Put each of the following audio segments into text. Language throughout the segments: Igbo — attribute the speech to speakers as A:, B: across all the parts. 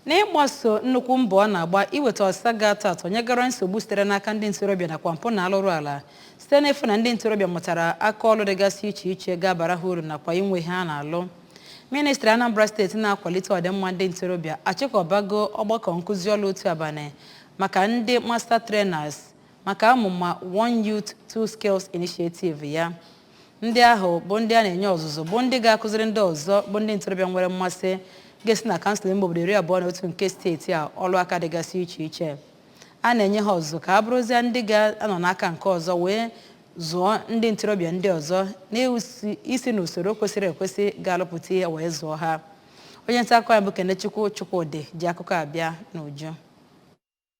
A: N'ịgbaso nnukwu mbọ ọ na-agba iweta ọsịsa ga-atọ atọ nyegara nsogbu sitere n'aka ndị ntorobịa nakwa mpụ na alụrụ ala site n'ịfụ na ndị ntorobịa mụtara aka ọlụ dịgasị iche iche ga-abara ha uru nakwa inwe ihe a na-alụ, Ministri Anambra Steeti na-akwalite ọdịmma ndị ntorobịa achịkọbago ọgbakọ nkụzi ọlụ otu abalị maka ndị master trainers maka amụma One Youth Two Skills Initiative ya. Ndị ahụ bụ ndị a na-enye ọzụzụ bụ ndị ga-akụziri ndị ọzọ bụ ndị ntorobịa nwere mmasị ga-esi na kansụl ime obodo 21 nke steeti a ọlụ aka dịgasị iche iche. A na-enye ha ọzụzụ ka ha bụrụzie ndị ga-anọ n'aka nke ọzọ wee zụọ ndị ntorobịa ndị ọzọ n'isi n'usoro kwesịrị ekwesị ga-alụpụta ihe wee zụọ ha. Onye nta akụkọ anyị bụ Kenechukwu Chukwudị ji akụkọ a bịa n'uju.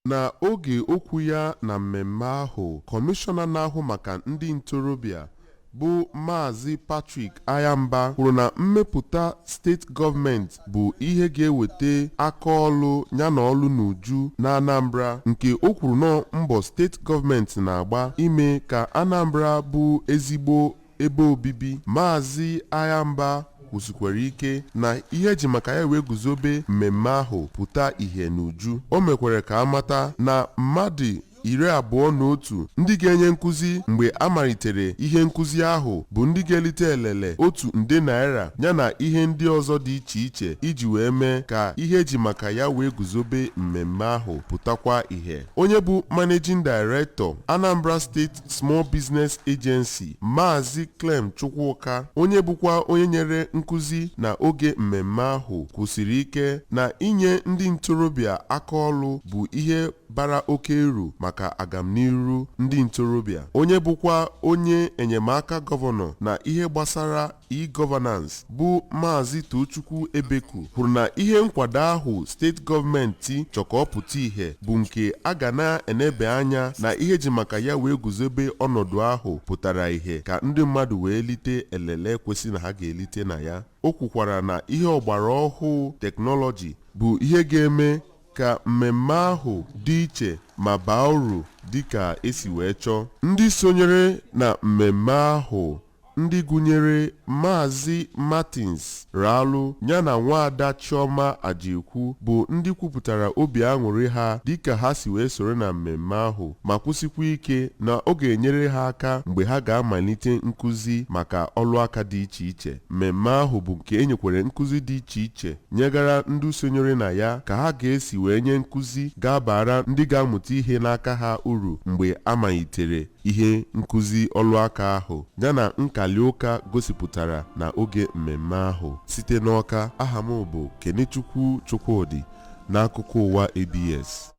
B: N'oge okwu ya na mmemme ahụ, Kọmishọna na-ahụ maka ndị ntorobịa bụ Maazị Patrick Ayamba kwuru na mmepụta steeti gọọmenti bụ ihe ga-eweta aka ọlụ yana ọlụ n'uju na Anambra, nke o kwuru na mbọ steeti gọọmenti na-agba ime ka Anambra bụ ezigbo ebe obibi. Maazị Ayamba kwusikwara ike na ihe eji maka ya wee guzobe mmemme ahụ pụta ìhè n'uju. O mekwara ka amata na mmadụ 21 ndị ga-enye nkụzi mgbe a malitere ihe nkụzi ahụ bụ ndị ga-elite elele ₦1 nde yana ihe ndị ọzọ dị iche iche iji wee mee ka ihe eji maka ya wee guzobe mmemme ahụ pụtakwa ìhè. Onye bụ Managing Director, Anambra State Small Business Agency, Maazị Clem Chukwuka, onye bụkwa onye nyere nkụzi na oge mmemme ahụ, kwusiri ike na inye ndị ntorobịa aka ọlụ bụ ihe bara oke uru maka agamniru ndị ntorobịa. Onye bụkwa onye enyemaka gọvanọ na ihe gbasara e-governance bụ Maazị Tochukwu Ebeku kwuru na ihe nkwado ahụ steeti gọọmenti chọkọpụta ihe bụ nke a ga na-enebe anya na ihe ji maka ya wee guzobe ọnọdụ ahụ pụtara ihe ka ndị mmadụ wee lite elele kwesị na ha ga-elite na ya. O kwukwara na ihe ọgbara ọhụụ teknọlọji bụ ihe ga-eme ka mmemme ahụ dị iche ma baa uru dịka esi wee chọọ. Ndị sonyere na mmemme ahụ, ndị gụnyere Maazị Martins Ralu yana Nwaada Chioma Ajekwu, bụ ndị kwupụtara obi aṅụrị ha dịka ha si wee soro na mmemme ahụ ma kwụsịkwa ike na ọ ga-enyere ha aka mgbe ha ga-amalite nkụzi maka ọlụaka dị iche iche. Mmemme ahụ bụ nke enyekwere nkụzi dị iche iche nyegara ndị sonyere na ya ka ha ga-esi wee nye nkụzi ga-abara ndị ga-amụta ihe n'aka ha uru mgbe a malitere ihe nkụzi ọlụaka ahụ yana nkali ụka gosipụtara na oge mmemme ahụ. Site n'Ọka, aha m bụ Kenechukwu Chukwudị n'akụkọ ụwa ABS.